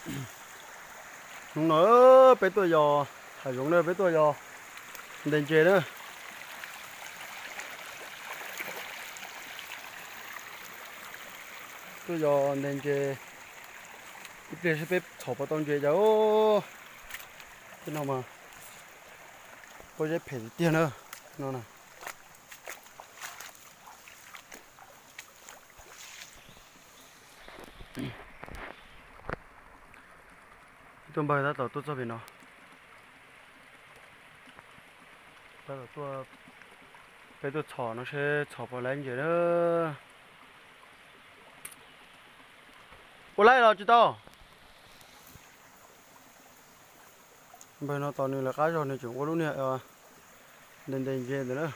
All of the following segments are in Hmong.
Hnub no peb tuaj yos hav zoov na, peb tuaj yos ntes ntses na. Tuaj yos ntes ntses, ib pliag seb peb txhom puas tau ntses cas. Tej no mas pob zeb phem tiag tiag na. No na. Ib tug npawg tab tom tuaj txog pem no. Tab tom tuaj, peb tuaj txhom no seb txhom puas laib ntses na. Ua laib los tsis tau? Npawg no tos nws lawv qab zog nws tseem ua lub niag ntes ntes ntses ntawd na.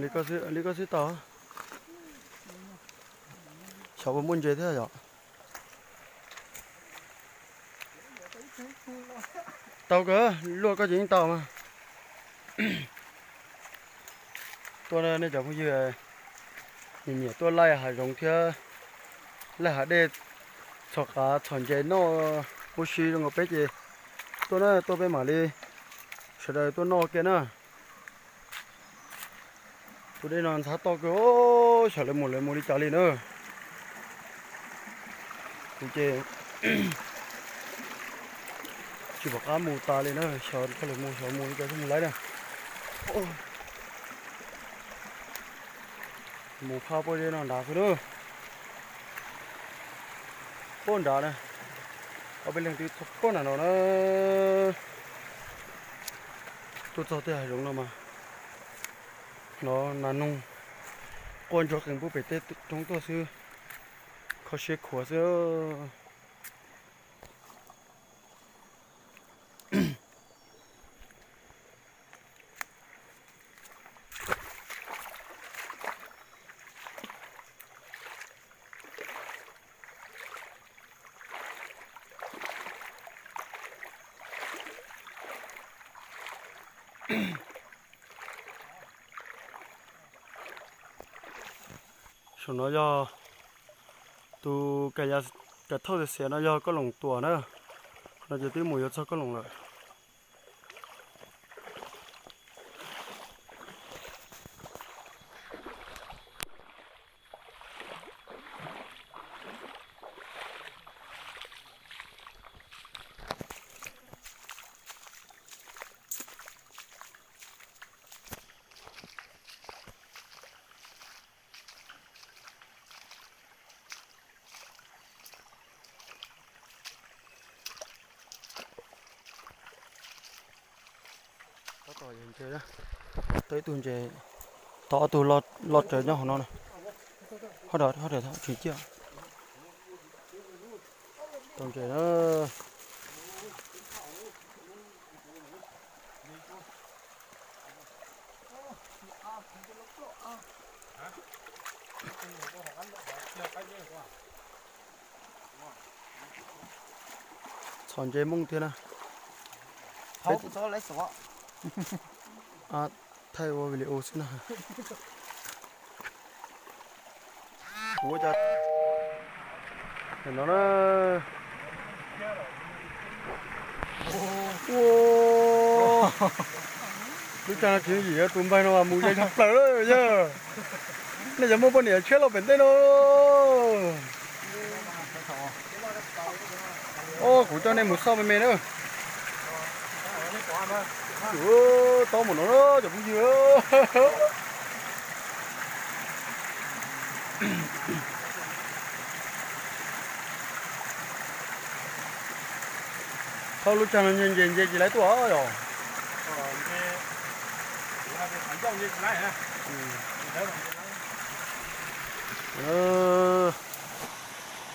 Li koj xwb tau. Xyov puas muaj ntses thiab yom. Tau kawg, luaj koj ces yeej tau mas. Tuaj nej cov phooj ywg, nyiam nyiam tuaj laij hav zoov thiab laij hav dej, txhom qav txhom ntses noj ua si zoo nkaus peb ces tuaj na, tuaj peb mam li sawv daws tuaj noj kiag na. Tus dej no ntxhab toj kawg, xyov lawv mus lawv mus li cas li na. Kuv ces tsis pom qab mus tas li na, xyov koj lawv mus xyov mus li cas thiaj mus laib na. Mus phaj pob zeb no nrad xwb na. Pob nrad na, ob peb leeg twb txog pob nram no na. Tuaj txog tej hav zoov no mas hnov nas noog quaj ntsuag qees pub pem tej roob tuaj xwb, kho siab khuav xwb. Saum no yog tus kav thauj xiav no yog Koj Loom Tuam na, no ces twb mus yuav txog Koj Loom lawm. Tau ib tug ntses, tau ob tug loj tsawv nyob hauv no na. Hov, hov tsis ciaj. Tau ntses na. Txhom ntses Hmoob thiab na. Thaij ua video xwb na. Kuv ua cas no na. Lub caij no tsis yooj yim, tus npawg no mas mus yog yog plaws lawm yog. Nej cov muaj poj niam tshiab los pem ntej no. Kuv coj nej mus xauj me me na. Tob mus no cov phooj ywg. Thaum lub caij no nce nce tsis laib tuaj yom.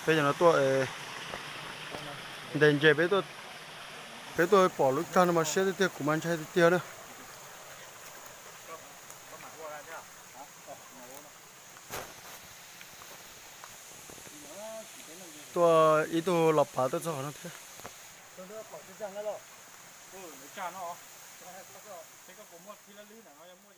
Peb cov no tuaj ntes ntses, peb tuaj pom lub caij no mas siab tiag tiag, kuv mas ntshai tiag tiag na. Tuaj ib tug los pav tuaj txog qhov no thiab. Seb koj puas muaj thib lab lwb ntawm no, yog muaj